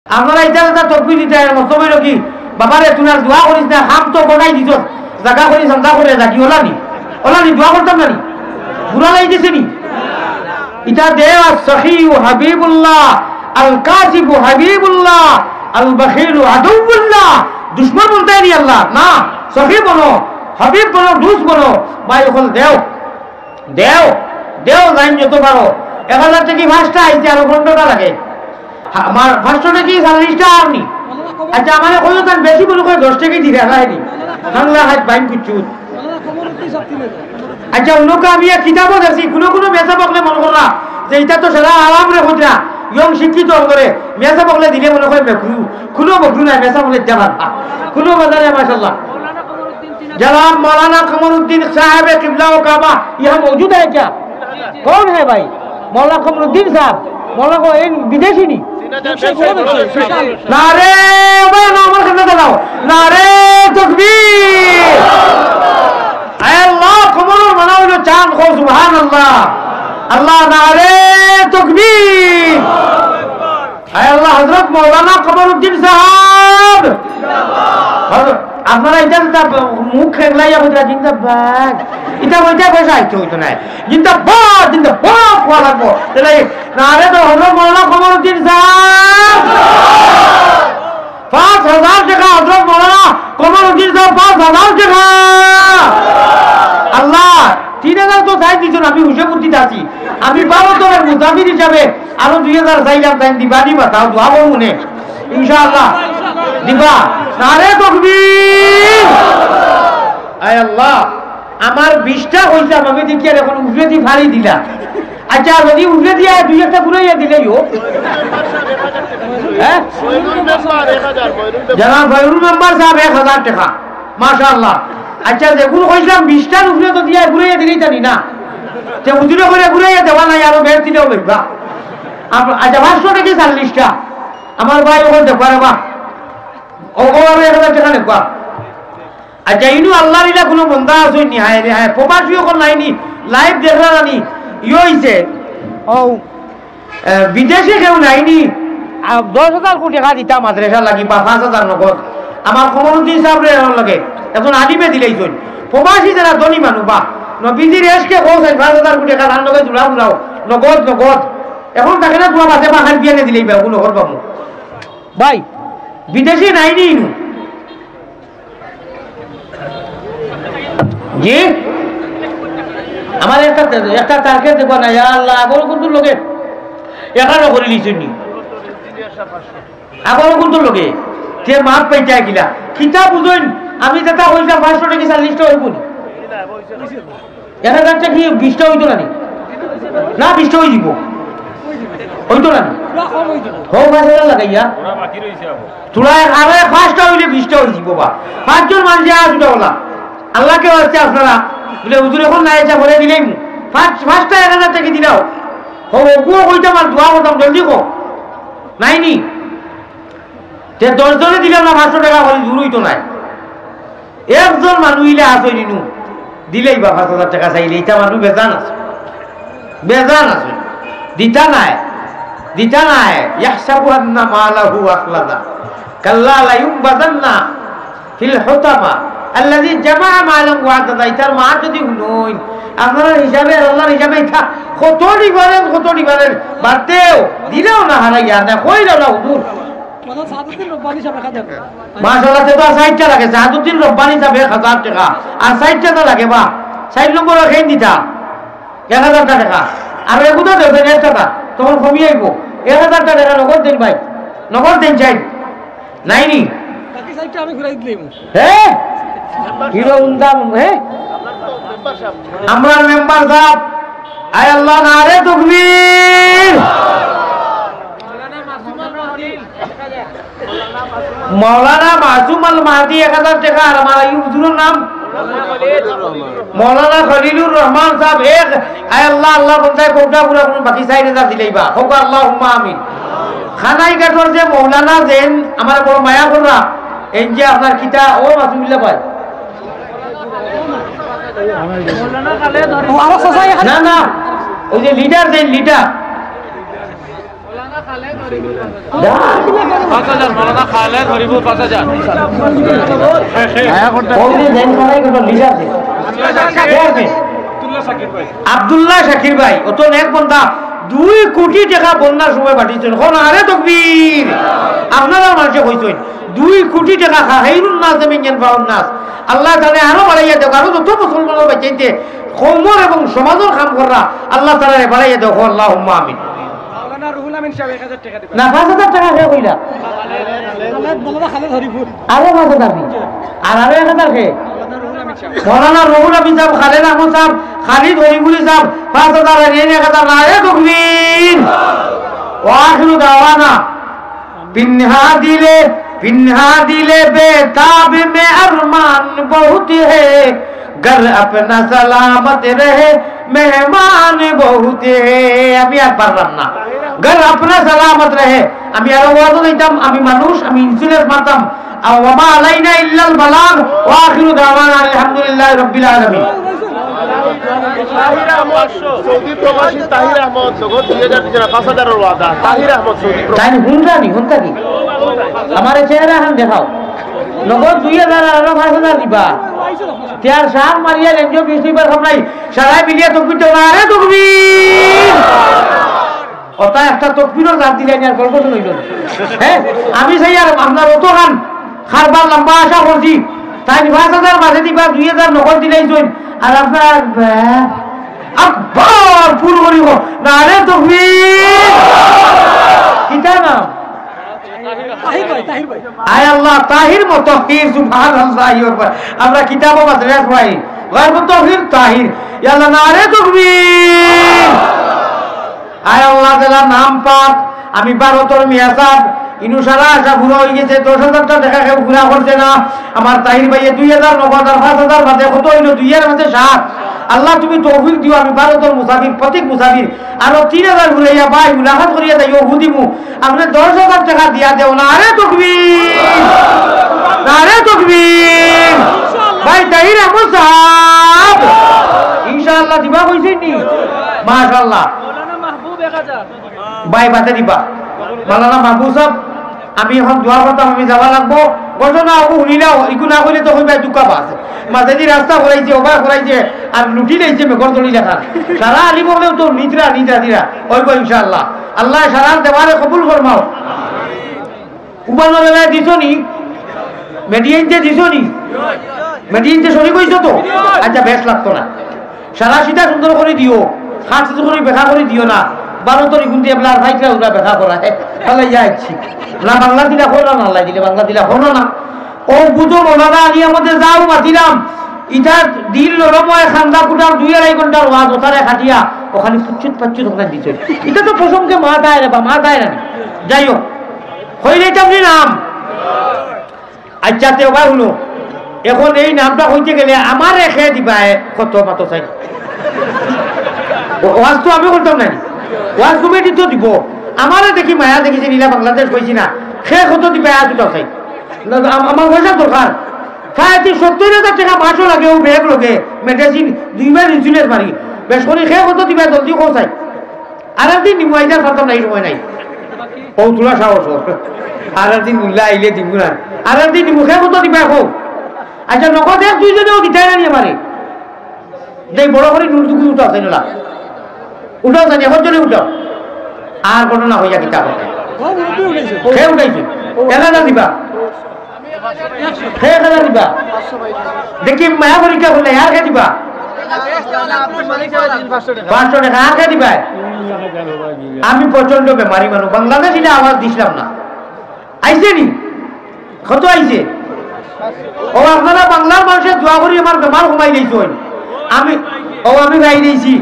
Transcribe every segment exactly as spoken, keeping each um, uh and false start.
আপনারা ইটা একটা তকবির দিতা, এর মতলব অইলো কি, বাবারে, তুই আর দোয়া করিস না, কাম তো বানাই দিছস, জাগা করি, চান্দা করে, জাগি, অলানি, অলানি, দোয়া করতাম না নি? বুড়া লাগি গেছে নি? ইটা দেও, আর সখী হাবিবুল্লাহ, আল কাযিবু হাবিবুল্লাহ, আল বখীলু আদুউল্লাহ। দুশমন বলতে নি আল্লাহ, না, সখী বনো, হাবিব বনো, দুস্ত বনো, ভাই অকল দেও। দেও, দেও, যাইন যত পারো। এক হাজার টেকি পাঁচটা আইছে, আরো পনেরোটা লাগে। হা, আমার পাঁচশো টেকি চল্লিশটা আর নি। আচ্ছা, আমারে কইও তান বেশি মনে করে দশ টেকি দিরা, না নি? বাংলা হাত বাইন কুচুত। আচ্ছা, উনোকে আমি এক কিতাবও দেখছি, কুনু কুনু মেসাব অকলে মনে কররা যে ইটা তো সারা আরাম রে কইরা, ইয়ং শিক্ষিত অকলরে মেসাব অকলে দিলে মনে হয় মেকরু, কুনু মকরু নাই, মেসাব অকলে দিতা পারবা। কুনু বাধা নাই, মাশাআল্লাহ। জনাব মাওলানা কমরুদ্দিন সাহেব কিবলা ও কাবা ইহা মৌজুদ হ্যায় ক্যা? কৌন হ্যায় ভাই? মৌলানা কমরুদ্দিন সাহেব, মৌলানা কো-, ইন বিদেশি নি? নারে, ভাই, না, আমার কাছে দাঁড়াও। নারে তকবীর। আয় আল্লাহ, কমরুল মানা অইলো চান, কও সুবহানাল্লাহ। আল্লাহ, নারে তকবীর। আয় আল্লাহ, হযরত মাওলানা কমরুদ্দিন সাহেব। হযরত, আপনারা ইটা, ইটা মুখ খেগলাইয়া কইরা জিন্দাবাদ। ইটা কইতে পয়সা আইতে অইতো নায়। জিন্দাবাদ, জিন্দাবাদ কওয়া লাগবো। তাইলে নারে তো হযরত মাওলানা কমরুদ্দিন সাহেব। পাঁচ হাজার টেকা হযরত মাওলানা কমরুদ্দিন সাহেব, পাঁচ হাজার টেকা। আল্লাহ, তিন হাজার তো চাইন দিছইন, আমি হিসাব করতে আছি। আমি বারো তনের মুসাফির হিসাবে আরো দুই হাজার চাইলাম, তাইন দিবা নি বা, তাও দোয়া করমু নে। ইনশাআল্লাহ। দিবা। নারে তকবীর। আয় আল্লাহ, আমার বিশটা কইছলাম, আমি দেখি আর এখন উপরেদি ফাড়ি দিলা। আচ্ছা, যদি উপরেদি আয়, দুই একটা ঘুরাইয়া দিলেই হোক। হ্যাঁ? জনাব ফয়রুল মেম্বার সাহেব এক হাজার টেকা। মাশাআল্লাহ। আচ্ছা, যেগুন কইছলাম বিশটার উপরে যদি আয়, ঘুরাইয়া দিলেই জানি না। তে হুজুরে কইরা ঘুরাইয়া দেওয়া নাই, আরো বেশ দিলেও লইবা। আম-, আচ্ছা, পাঁচশো টেকি চল্লিশটা। আমার ভাই অকল দেখবা রে বা। ও, ও আরো এক হাজার টেকা দেখবা। আচ্ছা, ইনো আল্লাহর ইলা কুনু বন্দা আছইন নি? হায় রে হায়, প্রবাসী অকল নাই নি? Live দেখরা না নি? ইয়ে অইছে। ও। এ, বিদেশে কেউ নাই নি? আ, দশ হাজার কোটি টেকা দিতা মাদ্রাসার লাগি বা পাঁচ হাজার নগদ। আমার কমরুদ্দিন সাহেবরে এর লগে একজন আলিমে দিলাইছইন। প্রবাসী যারা ধনী মানুষ বা নবীজির এশকে কও চাইন পাঁচ হাজার কোটি টেকা তান লগে জুড়া জুড়াও। নগদ, নগদ। এখন থাকে না তোমার বাদে বা হার বিয়ানে দিলেই বা, ওগুলো হর বাবু। ভাই, বিদেশে নাই নি ইনু। জি? আমার একটা, একটা target দেখবা না, ইয়া আল্লাহ, আগর কুনটুর লগে এখানো করি লিছুনি। আগর কুনটুর লগে তে মাফ পাইতে কিলা? কিতা বুঝইন, আমি যেটা কইলাম পাঁচশো টেকি চল্লিশটা অইবো নি? এক হাজার টেকি বিশটা অইতো না নি? না, বিশটা অইযিবো। অইতো না নি? হো, পাঁচ হাজার লাগাইয়া। থুড়া এক, আরো এক পাঁচটা অইলে বিশটা অইযিবো বা। পাঁচজন মানষে আজ উঠা ওলা। আল্লাহকে বাঁচতে আপনারা। বলে, "হুজুর, এখন নাই, এটা পরে দিলেই মু।" পাঁচ, পাঁচটা এক হাজার টেকি দিলাও। হো, ওগুও কইতাম আর দোয়া করতাম, জলদি কও। নাই নি? তে দশ জনে দিলাম না পাঁচশো টেকা করি, জুর অইতো নায়। একজন মানুষ ইলা আছইন ইনু, দিলাইবা পাঁচ হাজার টেকা চাইলে, ইটা মানুষ বেজান আছে, বেজান আছে, দিতা নায়, দিতা নায়। ইয়াহসাবু আন্না মালাহু আখলাদা, কাল্লা লায়ুনবাযান্না ফিল হুতামা, আল্লাযী জামাআ মালান ওয়া আদ্দাদা। ইতার মা যদি হুনইন, আপনারা হিসাবে, আল্লাহর হিসাবে ইটা কত difference, কত difference, বাড়তেও দিলেও না হারাইয়া, না কইলেও না হুজুর। মাশাআল্লাহ, তে তো আর চাইরটা লাগে, সাহাদুদ্দিন রব্বানি সাহেব এক হাজার টেকা, আর চাইরটা তো লাগে বা, চাইর নম্বর অখন দিতা এক হাজার টেকা, আর এগুলো দেবেন এক টাকা, তখন কমি আইবো। এক হাজার টেকা নগদ দেন ভাই, নগদ দেন চাই, নাই নি? বাকি চাইরটা আমি ঘুরাই দিলাম। হ্যাঁ? হিরো উন্দাম, হ্যাঁ? আমরার মেম্বার সাহেব, আয় আল্লাহ, নারে তকবীর। মাওলানা মাসুম আল মাহদি এক হাজার টেকা, আর আমার আইয়ুব হুজুরর নাম? মাওলানা খলিলুর রহমান সাহেব এক, আয় আল্লাহ, আল্লাহ বন্দায় কোটা পুরা কুনু বাকি চাইর হাজার দিলাইবা। কউক্কা আল্লাহুম্মা আমিন। কানাইঘাটর যে মাওলানা যেইন, আমার বড় মায়া কররা, এইন যে আপনার কিতা, ও মাসুমুল্লাহ ভাই। ও, আরো চাচা এখানে। না, না, ওই যে লিডার যেইন, লিডার। পাঁচ হাজার, মৌলানা খালেদ হরিপুর, পাঁচ হাজার। কংগ্রেস দেন সবাই কোনো লিডার দে। কে আছে? আব্দুল্লাহ শাকির ভাই, অত নেক বন্দা, দুই কোটি টেকা বন্যার সময় পাঠাইছইন। কও নারে তকবীর। আপনারার মানষে কইছইন, দুই কোটি টেকা খা, খাইরুন নাস মিন ইয়ানফাউন নাস। আল্লাহ তাআলা আরো বাড়াইয়া দেউক, আরো যত মুসলমানর বাচ্চাইন্তে কওমর এবং সমাজর কাম কররা, আল্লাহ তাআলা বাড়াইয়া দেউক। কও আল্লাহুম্মা আমিন। মাওলানা রুহুল আমিন সাহেব এক হাজার টেকা দিবা। না, পাঁচ হাজার টেকা কে কইলা? খালেদ, মৌলানা খালেদ হরিপুর। আরো পাঁচ হাজার নি? আর আরো এক হাজার কে? মৌলানা রুহুল আমিন সাহেব। মৌলানা রুহুল আমিন সাহেব, খালেদ আহমদ সাহেব, খালিদ হরিপুরি সাহেব, পাঁচ হাজার আর এই এক হাজার, নারে তকবীর। ওয়া আখিরু দাওয়ানা। পিন্হা দিলে, পিন্হা দিলে বেতাব মে আরমান বহুত হে, ঘর আপনা সালামত রহে, মেহমান বহুত হে। আমি আর পারলাম না। ঘর আপনা সালামত রহে। আমি আরো ওয়াজও দিতাম, আমি মানুষ, আমি ইন্স্যুরেন্স মারতাম। আর ওয়া মা আলাইনা ইল্লাল বালাগ, ওয়া আখিরু দাওয়ানা আলহামদুলিল্লাহি রাব্বিল আলামিন। তাহির আহমদ, সৌদি প্রবাসী তাহির আহমদ, নগদ দুই হাজার দিছে না, পাঁচ হাজারর ওয়াদা। তাহির আহমদ, সৌদি প্রবাসী। তাইন হুনরা নি, হুনতা কি? আমারে চেহারা হান দেখাও। নগদ দুই হাজার আর আরো পাঁচ হাজার দিবা। তে আর সার মারিয়া লেঞ্জো বিশ দুইবার খাম নাই। সারাই মিলিয়া তকবীর দেও নারে তকবীর। অতা একটা তকবীরর জাত দিলাইন আর গল্প শুনাইল। হ্যাঁ, আমি চাই আর আপনার অত খান কারবার লম্বা আশা করছি। তাইন পাঁচ হাজার মাঝে দিবা, দুই হাজার নগদ দিলাইছইন। আর আপনার, আহ, আকবার ফুল করিব। নারে তকবীর। কিতা নাম? তাহির ভাই, তাহির ভাই। আয় আল্লাহ, তাহির মুতাহির, সুবহানাল্লাহি ওয়া বিহামদিহি। আমরা কিতাবও মাদ্রাসা পাই। গায়র মুতাহির, তাহির। ইয়া আল্লাহ, নারে তকবীর। আয় আল্লাহ, যেলা নাম পাক, আমি ভারতর মিয়া সাব, ইনু সারা আশা পুরা অইগেছে, দশ হাজার টেকা কেউ পুরা করছে না। আমার তাহির ভাইয়ে দুই হাজার নগদ আর পাঁচ হাজার বাদে কত অইল? দুইয়ের মাঝে সাত। আল্লাহ, তুমি তৌফিক দিও, আমি ভারতর মুসাফির, প্রতীক মুসাফির, আরো তিন হাজার ঘুরাইয়া ভাই মুলাকাত করিয়া যাইও, হু দিমু। আপনে দশ হাজার টেকা দিয়া দেও, নারে তকবীর, নারে তকবীর। ভাই তাহির আহমদ সাব, ইনশাআল্লাহ দিবা কইছইন নি? মাশাআল্লাহ। মৌলানা মাহবুব এক হাজার। ভাই বাদে দিবা। মাওলানা মাহবুব সাব, আমি এখন দোয়া করতাম, আমি যাওয়া লাগবো। ঘটনা অগু হুনিলাও, ইগু না কইলে তো কইবা দুকা বাস। মাঝেদি রাস্তা করাইছে, ওবা করাইছে, আর লুটি লাইছে মেঘর দড়ি লেখা। সারা আলিম অকলেও তো নিদ্রা, নিদ্রা দিরা। অইবো ইনশাআল্লাহ। আল্লায় সারার দেওয়ারে কবুল ফরমাও। উবানো বেলায় দিছো নি? মেডিয়েন্টে দিছো নি? মেডিয়েন্টে শরিক অইছো তো? আচ্ছা, বেশ লাগতো না। সারা সিধা সুন্দর করি দিও, খাট সুন্দর করি বেকা করি দিও না। বারো তরি গুনতে এবলা আর ফাইকরা উলা বেকা করা, হে, তাহলে ইয়া ইচ্ছি। না বাংলা দিলা করো না, আল্লাহ দিলে বাংলা দিলা করো না। ও বুঝো মৌলানা আলী আহমদে যাও মাতিলাম, ইটা দিল নরম অয়, খান্দা কুটার দুই আড়াই ঘন্টার ওয়াজ ওতারে খাটিয়া, ওখানে ফুচ্ছুত পাচ্ছুত ওখানে দিছে। ইটা তো প্রসঙ্গে মা দায় রে বা, মা দায় না। যাই হোক, হইলে ইটা আপনি নাম। আচ্ছা, তে ওবা হুনো, এখন এই নামটা কইতে গেলে আমারে কে দিবায় কত মাতো চাই? ও-, ওয়াজ তো আমি করতাম না, ওয়াজ কমিটি তো দিব। আমারে দেখি মায়া দেখিছে, নীলা বাংলাদেশ কইছি না, কে কত দিবায় আজ উঠাও চাই। না, আম-, আমার পয়সা দরকার। প্রায় সত্তর হাজার টেকা মাসও লাগে, ও ব্যাগ লগে, মেডিসিন, দুইবার ইন্স্যুরেন্স মারি। বেশ করি কে কত দিবায় জলদি কও চাই। আর একদিন নিমু, আইতার পারতাম না, এই সময় নাই। ও তোরা সাহস হোক। আর একদিন উল্লা আইলে দিমু না। আর একদিন নিমু, কে কত দিবায় কও। আচ্ছা, নগদ এক দুইজনেও দিতায় না নি আমারে। দেই বড় করি নুন টুকু উঠাও, তাই না? উঠাও, তাই না? এখন চলে উঠাও। আর ঘটনা হইয়া কিতা হবে? ও, মুরব্বি উঠাইছে। কে উঠাইছে? এক হাজার দিবা। কে এক হাজার দিবা? দেখি, মায়া পরীক্ষা করলে, আর কে দিবা? পাঁচশো টেকা, আর কে দিবা? আমি প্রচন্ড বেমারি মানুষ, বাংলাদেশ ইলা আওয়াজ দিছিলাম না। আইছে নি? কত আইছে? ও আপনারা বাংলার মানুষে দোয়া করি আমার বেমার কমাই দিয়েছেন। আমি, ও আমি ভাই দিয়েছি,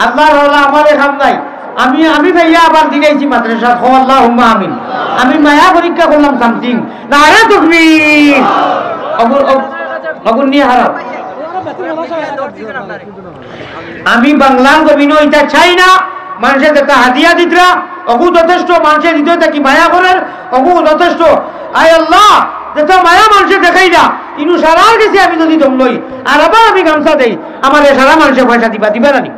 আল্লাহর ওয়ালা আমার এ কাম নাই। আমি, আমি ভাইয়া আবার দিলাইছি মাদ্রাসা, কও আল্লাহুম্মা আমিন। আমি মায়া পরীক্ষা করলাম something। নারে তকবীর। অগুন, অগ-, অগুন নিয়ে হারাম। আমি বাংলার জমিনও ইটা চাই না, মানুষে যেটা হাদিয়া দিতরা, অগু যথেষ্ট, মানুষে হৃদয় থাকি মায়া করের, অগু যথেষ্ট। আয় আল্লাহ, যেটা মায়া মানুষে দেখাইলা, ইনু সারার গেছে আমি যদি দম লই, আর আবার আমি গামছা দেই, আমার এ সারা মানুষে পয়সা দিবা, দিবা না নি?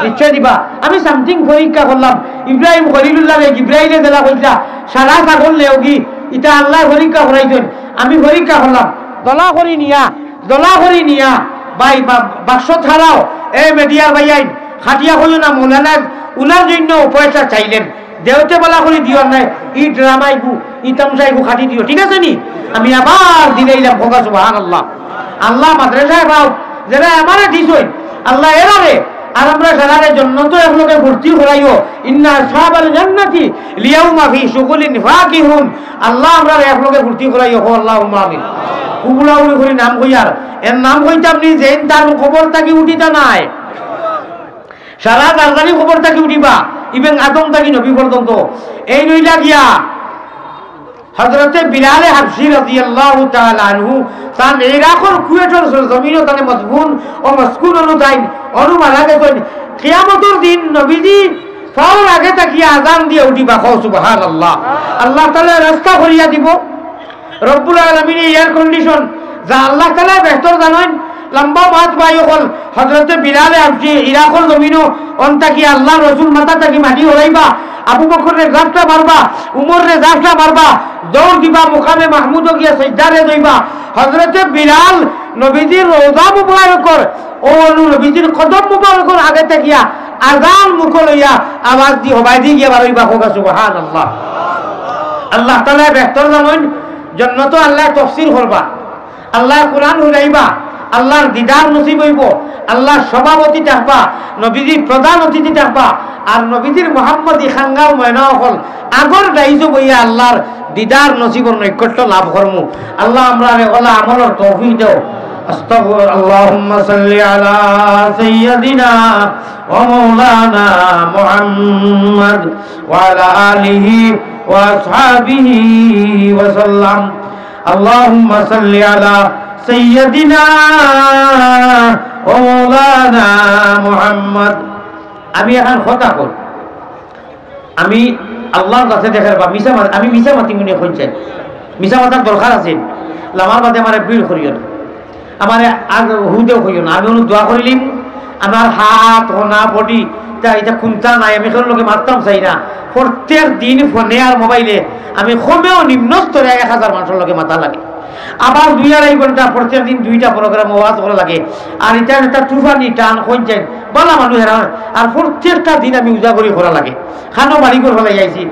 নিশ্চয় দিবা। আমি সামথিং পরীক্ষা করলাম, ইব্রাহিম খলিলুল্লাহরে জিব্রাইলে যেলা কইছলা, সারা ছাগল নেওগি, ইটা আল্লায় পরীক্ষা করাইছইন, আমি পরীক্ষা করলাম। দলা করি নিয়া, দলা করি নিয়া, ভাই বা-, বাক্স ছাড়াও, এ মিডিয়ার ভাইয়াইন, খাটিয়া কইও না, মৌলানায় উনার জইন্য পয়সা চাইলেন, দেওতে বালা করি দিও নাই, ই ড্রামাইগু, ই তামশাইগু কাটি দিও, ঠিক আছে নি? আমি আবার দিলাইলাম, কউক্কা সুবহানাল্লাহ। আল্লাহ মাদ্রাসায় পাও, যেরা আমারে দিছইন, আল্লাহ এরারে, আর আমরা সারারে জন্নতো একলগে ভর্তি করাইও। ইন্না আসহাবাল জান্নাতি লিয়াউমা ফি শুগুলিন ফাকিহুন। আল্লাহ আমরারে একলগে ভর্তি করাইও, কও আল্লাহুম্মা আমিন। কুবুলাউলি করি নাম কইয়ার, এর নাম কইতাম নি, যেইন তার কবর থাকি উঠিতা নায়। সারা জারজারি কবর থাকি উঠিবা, ইবেন আদম থাকি নবী পর্যন্ত। এইন অইলা গিয়া হযরতে বিলালে হাবশী রাদিয়াল্লাহু তাআলা আনহু, তান ইরাকর কুয়েটর জমিনো তানে মদফুন ও মসকুন অনু তাইন, অনু মারা গেছইন। কিয়ামতর দিন নবীজি ফাওর আগে থাকিয়া আজান দিয়া উঠিবা, কও সুবহানাল্লাহ। আল্লাহ তাআলায় রাস্তা করিয়া দিবো। রব্বুল আলামিনে এয়ার কন্ডিশন, যা আল্লাহ তাআলায় বেহতর জানইন। লম্বা মাত ভাই অকল, হযরতে বিলালে হাবশী ইরাকর জমিনো অন থাকি আল্লাহর রসুল মাথা থাকি মাটি হরাইবা, আবু বকররে জাফটা মারবা, উমররে জাফটা মারবা, দৌড় দিবা, মুকামে মাহমুদো গিয়া সইজদারে দইবা। হযরতে বিলাল নবীজির রওজা মুবারকর, ও নবীজির কদম মুবারকর আগে থাকিয়া আজান মুখো লইয়া আওয়াজ দি হবায়দি গিয়া বারইবা, কউক্কা সুবহানাল্লাহ। আল্লাহ তাআলায় বেহতর জানইন, জন্নতো আল্লায় তফসির করবা, আল্লায় কুরআন হুনাইবা, আল্লাহর দিদার নসিব অইবো, আল্লাহর সভাপতি থাকবা, নবীজির প্রধান অতিথি থাকবা, আর নবীজির মোহাম্মদী খাঙ্গাল ময়না অকল আগর ডাইজো বইয়া আল্লাহর দিদার নসিবর নৈকট্য লাভ করমু। আল্লাহ আমরারে অলা আমলর তৌফিক দেও। আস্তাগফির-, আল্লাহুম্মা সাল্লি আলা সাইয়্যিদিনা ওয়া মাওলানা মুহাম্মদ ওয়া আলা আলিহি ওয়া আসহাবিহি ওয়া সাল্লাম। আল্লাহুম্মা সাল্লি আলা সাইয়্যিদিনা ওয়া মাওলানা মুহাম্মদ। আমি এখান কথা কই, আমি আল্লাহর কাছে দেখার বা মিছা মাত-, আমি মিছা মাতি মনে কইছেন, মিছা মাতার দরকার আছে। লামার বাদে আমারে ভিড় করিও না, আমারে আর হুদেও কইও না। আমি অনু দোয়া করিলিম, আমার হাত, হনা, বডি, তা এটা কুন্তা নাই, আমি কেউর লগে মাততাম চাই না। প্রত্যেক দিন ফোনে আর মোবাইলে আমি কমেও নিম্ন স্তরে এক হাজার মানুষর লগে মাতা লাগে। আবার দুই আড়াই ঘন্টা প্রত্যেক দিন দুইটা প্রোগ্রাম ওয়াজ করা লাগে। আর এটা একটা তুফানি টান কইছেন, বালা মানুষ এরা। আর প্রত্যেকটা দিন আমি উজাগরি করা লাগে। খানো বাড়ি করে ফেলাই আইছি।